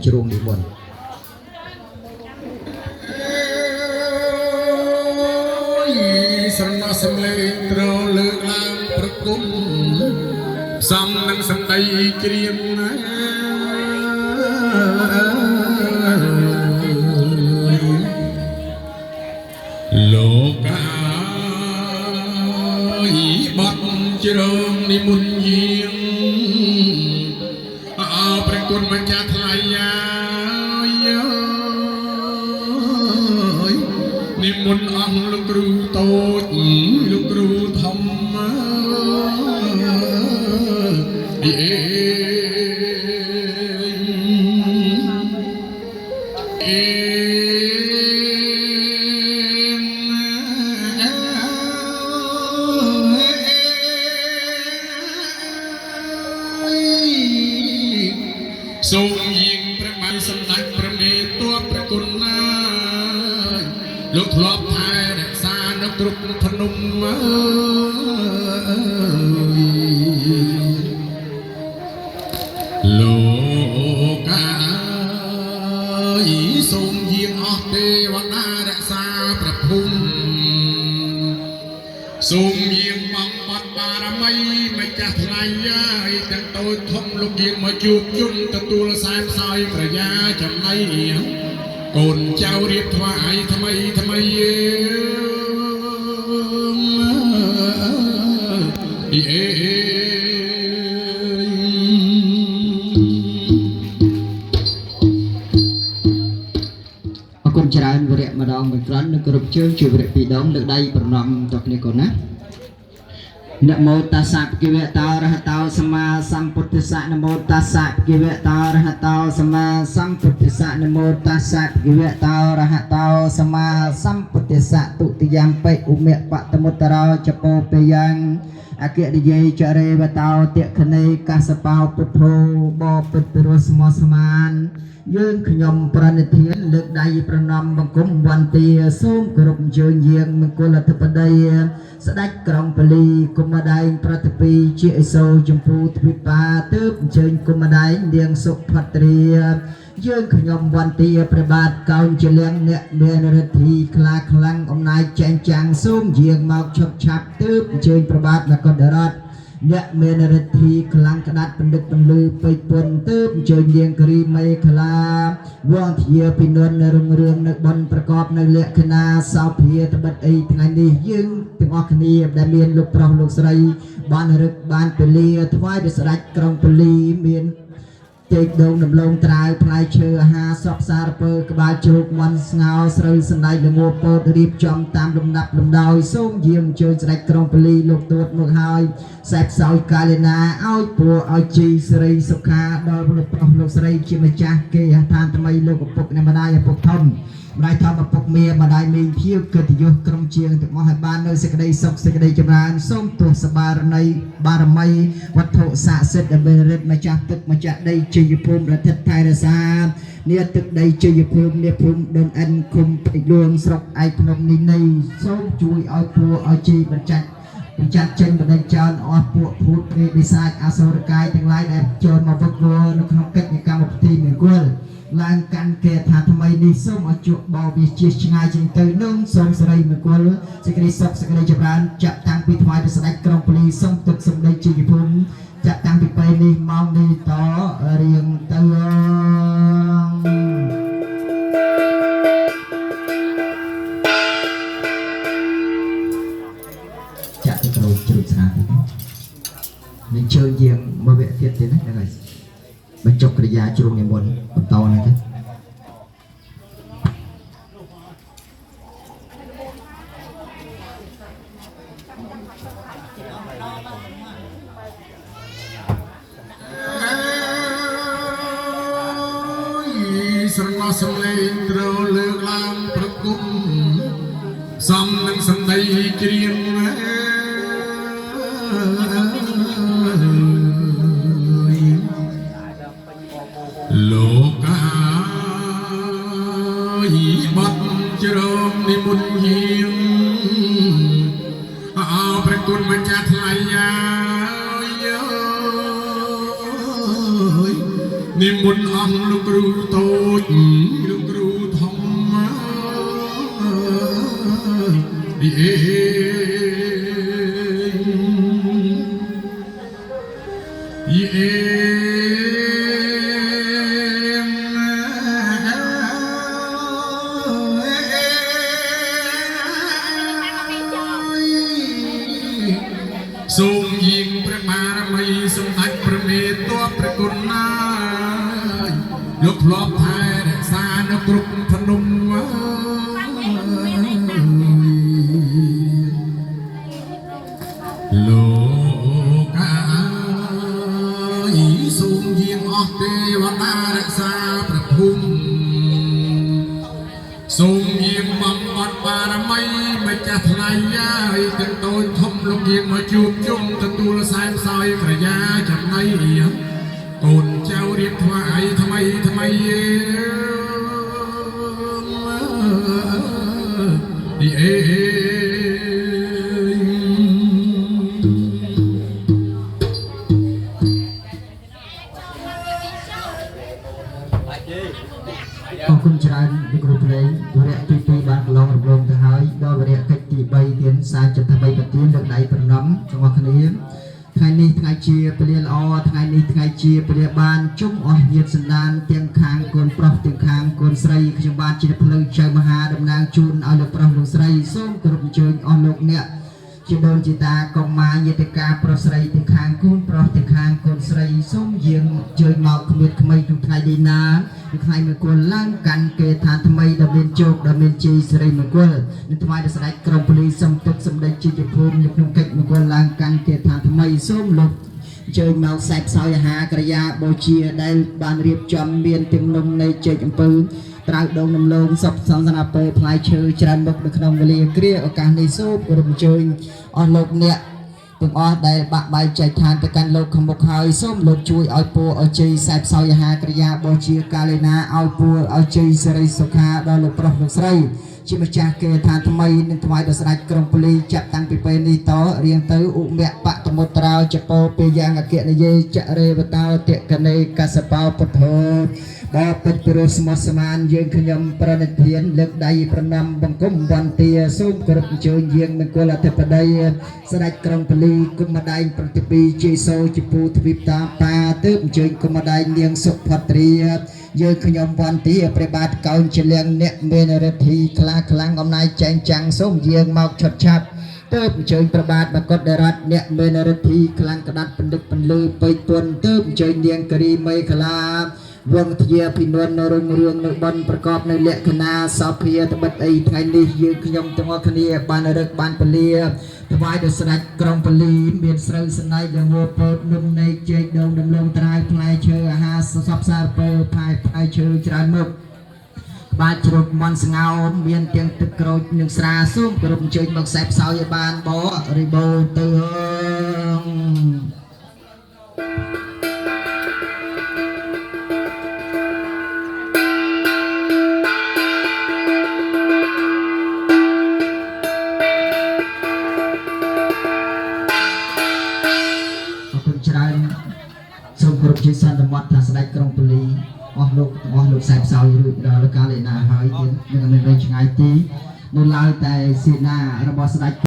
ជ្រុងនិមន្ត ស្រណោះសំលេងត្រលើកឡើងប្រគុំផ្សំនឹងសម្ដីច្រៀងណាលោកអើយបត់ជ្រងនិមន្តយាងអើព្រះគុណម្ចាស់ថ្លៃយ៉ាយអើយនិមន្តអង្គលោកគ្រូតូចលោកគ្រូធំអេអេសូមយាងព្រះបាទសម្ដេចព្រះមេតបព្រះគុណណាយលោកធ្លាប់ថែរក្សានៅគ្រប់ភ្នំអើយ លោកអើយសូមយាងអស់ទេវតារក្សាព្រះភូមិសូមយាងបងបត់បារមីម្ចាស់ថ្លៃហើយទាំងតូចធំលោកយាងមកជួបជុំទទួលខ្សែផ្សោយប្រយាចំណៃកូនចៅរៀបថ្វាយថ្មីថ្មីយេអេ អរគុណច្រើនវរៈម្ដងមួយក្រន់និងគ្រប់ជើងជាវរៈពីរដងលើកដៃប្រណម្យដល់គ្នាកូនណានមោតាសៈភគវតោរហតោសម្មាសម្ពុទ្ធស្សៈនមោតាសៈភគវតោរហតោសម្មាសម្ពុទ្ធស្សៈនមោតាសៈភគវតោរហតោសម្មាសម្ពុទ្ធស្សៈទុតិយំបិឧមៈបតមុត្តរោចពោពយ៉ាងអគ្គនិយេចរេវតោតិខណេកសបោពុទ្ធោបពិតពិរោះស្មោះស្មានយើងខ្ញុំប្រណិធានលើកដៃប្រណម្យបង្គំវន្តាសូមគោរពអញ្ជើញយាងមង្គលអធិបតីស្ដេចក្រុងពលីគុំដែងប្រតិពីជាឥសូរចម្ពូទ្វីបាទើបអញ្ជើញគុំដែងនាងសុភទ្រាយើងខ្ញុំវន្តាព្រះបាទកោនជាលៀងអ្នកមានរិទ្ធីខ្លាខ្លាំងអំណាចចែងចាំងសូមយាងមកឈប់ឆាប់ទើបអញ្ជើញព្រះបាទនគររដ្ឋអ្នកមានរិទ្ធីខ្លាំងក្តាត់បណ្ឌិតបន្លឺពេជ្រពុនទើបអញ្ជើញនាងគ្រីមេខលាវងធាពិនុនរុងរឿងនៅបុណ្យប្រកបនៅលក្ខណាសោភាត្បិតអីថ្ងៃនេះយើងទាំងអស់គ្នាដែលមានលោកប្រុសលោកស្រីបានរឹកបានពលាថ្វាយដល់ស្ដេចក្រុងពលីមានចេកដូងដំឡូងត្រាវផ្លែឈើអាហារសពសារពើក្បាលជ្រូកមន់ស្ងោស្រូវសណ្តែកល្ងពោតរៀបចំតាមលំដាប់លំដោយសូមយាងអញ្ជើញស្ដេចក្រុងពលីលោកទួតមកហើយសែបសោយកាលណាឲ្យពួរឲ្យជីស្រីសុខាដល់លោកប្រុសលោកស្រីជាម្ចាស់គេហដ្ឋានថ្មីលោកឪពុកអ្នកម្ដាយឪពុកធំម្ដាយធំឪពុកមាម្ដាយមីងភៀវកិត្តិយសក្រុមជាងទាំងអស់ឲ្យបាននៅសេចក្តីសុខសេចក្តីចម្រើនសូមទោះសបារណីបារមីវត្ថុស័ក្តិសិទ្ធិដែលមានរិទ្ធម្ចាស់ទឹកម្ចាស់ដីជ័យភូមិរដ្ឋិថែរសានាទឹកដីជ័យភូមិនាភូមិដុនអិនឃុំពេជ្រលួងស្រុកឯកភ្នំនេះនៃសូមជួយឲ្យពួរឲ្យជីបញ្ចាច់បញ្ចាត់ចេញបណ្ដេញចោលអស់ពួកភូតព្រាយបិសាចអសុរកាយទាំងឡាយដែលចូលមកវឹកវរនៅក្នុងកិច្ចកម្មពិធីមង្គលឡើងកាន់គេថាថ្មីនេះសូមឲ្យជក់បោវាជាឆ្ងាយជាងទៅនឹងសូមសិរីមង្គលសេចក្តីសុខសេចក្តីចម្រើនចាប់តាំងពីថ្វាយទៅស្ដេចក្រុងពលីសូមទឹកសម្ដីជ័យភូមិចាប់តាំងពីពេលនេះម៉ោងនេះតរៀងទៅចាក់ទៅក្រោយជ្រុចស្រាតិចនឹងជើញយាងមកវគ្គទៀតទេណាហ្នឹងហើយបញ្ចុះកិរិយាជ្រុងនិមន្តបន្តនេះទៅ ស្រណោះសំលេងត្រលើកឡើងប្រគុំសំនឹងសម្ដីច្រៀងលោកអើយបត់ជ្រងនិមន្តយាងអើព្រះគុណម្ចាស់ថ្លៃយ៉ាយអើយ និមន្តអង្គលោកគ្រូតូចលោកគ្រូធំអេយេសូមយាងព្រះបារមីសម្ដេចព្រះមេតបព្រះគុណណាយលោកធ្លាប់ថែរក្សានៅគ្រប់ភ្នំអើយ លោកអាយសូមយាងអស់ទេវតារក្សាព្រះភូមិសូមយាងបំបត្តិបារមីម្ចាស់ថ្លៃយាយទាំងតូចធំលោកយាងមកជួបជុំទទួលសែនសោយក្រយាចំណៃកូនចៅរៀបថ្វាយថ្មីថ្មីអេ អរគុណច្រើនលោកគ្រូភ្លេងវរៈទី2បានកន្លងរំលងទៅហើយដល់វរៈកិច្ចទី3ទៀតសារចិត្តថ្មីប្រទានលើកដៃប្រណម្យទាំងអស់គ្នាថ្ងៃនេះថ្ងៃជាពលាល្អថ្ងៃនេះថ្ងៃជាពលាបានជុំអស់ញាតិសន្តានទាំងខាងកូនប្រុសទាំងខាងកូនស្រីខ្ញុំបាទជាផ្លូវចៅមហាតំណាងជូនឲ្យលោកប្រុសលោកស្រីសូមគោរពអញ្ជើញអស់លោកអ្នកជាដូនជាតាកុមារញាតិកាប្រុសស្រីទាំងខាងកូនប្រុសទាំងខាងកូនស្រីសូមយាងអញ្ជើញមកក្មៀតក្មីក្នុងថ្ងៃនេះណាក្នុងថ្ងៃមង្គលឡើងកាន់គេឋានថ្មីដ៏មានជោគដ៏មានជ័យសិរីមង្គលនឹងថ្វាយដល់ស្ដេចក្រុងពលីសំទឹកសម្ដេចជាជភូមិនៅក្នុងកិច្ចមង្គលឡើងកាន់គេឋានថ្មីសូមលោកអញ្ជើញមកសែបសោយអាហារក្រយាបូជាដែលបានរៀបចំមានទាំងនំនៃចេកអំពៅត្រាវដងនំលងសពសងសនាពើផ្លែឈើច្រើនមុខនៅក្នុងវេលាគ្រាឱកាសនេះសូមគោរពអញ្ជើញអស់លោកអ្នកទាំងអស់ដែលបាក់បែកចែកឋានទៅកាន់លោកខាងមុខហើយសូមលោកជួយឲ្យពរឲ្យជ័យសែបសោយអាហារក្រយាបូជាកាលេណាឲ្យពរឲ្យជ័យសិរីសុខាដល់លោកប្រុសលោកស្រីជាម្ចាស់គេឋានថ្មីនឹងថ្វាយដល់ស្ដេចក្រុងពលីចាប់តាំងពីពេលនេះតរៀងទៅឧមៈបតមុត្រោចពោពេយ៉ាងអគ្គនិយេចរេវតោតកណេកសបោពុទ្ធោបបិទ្ធពិរោះស្មោះស្មានយើងខ្ញុំប្រណិធានលើកដៃប្រណម្យបង្គំវន្តាសូមគោរពអញ្ជើញយាងមង្គលអធិបតីស្ដេចក្រុងពលីគុំម្ដែងប្រតិពីជ័យសូជាពូទ្វីបតាបាទើបអញ្ជើញគុំម្ដែងនាងសុផត្រាយើងខ្ញុំវន្តាព្រះបាទកោនជាលៀងអ្នកមានរិទ្ធីខ្លាខ្លាំងអំណាចចែងចាំងសូមយាងមកឆុតឆាប់ទើបអញ្ជើញព្រះបាទមកុដរតអ្នកមានរិទ្ធីខ្លាំងក្តាត់បណ្ឌិតពន្លឺពេកពុនទើបអញ្ជើញនាងគិរីមេខលាវងធាភិននរុងរឿងនៅបនប្រកបនៅលក្ខណាសោភាត្បិតអីថ្ងៃនេះយើងខ្ញុំទាំងអស់គ្នាបានរឹកបានពលាថ្វាយដល់ស្ដេចក្រុងពលីមានស្រូវសណ្តែកល្ងពោតនំនៃចេកដូងដំឡូងត្រាវផ្លែឈើអាហារសពសារពើផ្លែផ្លែឈើច្រើនមុខ បាទជ្រុកមន់ស្ងោមមានទាំងទឹកក្រូចនិងស្រាសូមគោរពអញ្ជើញមកសែបសោយឲ្យបានបរិបូរណ៍ទៅហងអរគុណច្រើនសូមគោរពជាសន្តិមត់ថាស្ដេចក្រុងពលីអស់លោកទាំងអស់លោកសែបសោយរួចដល់កាលឯណាហើយទៀតនឹងមិនវែងឆ្ងាយទីនៅឡើយតែសេនារបស់ស្ដេច។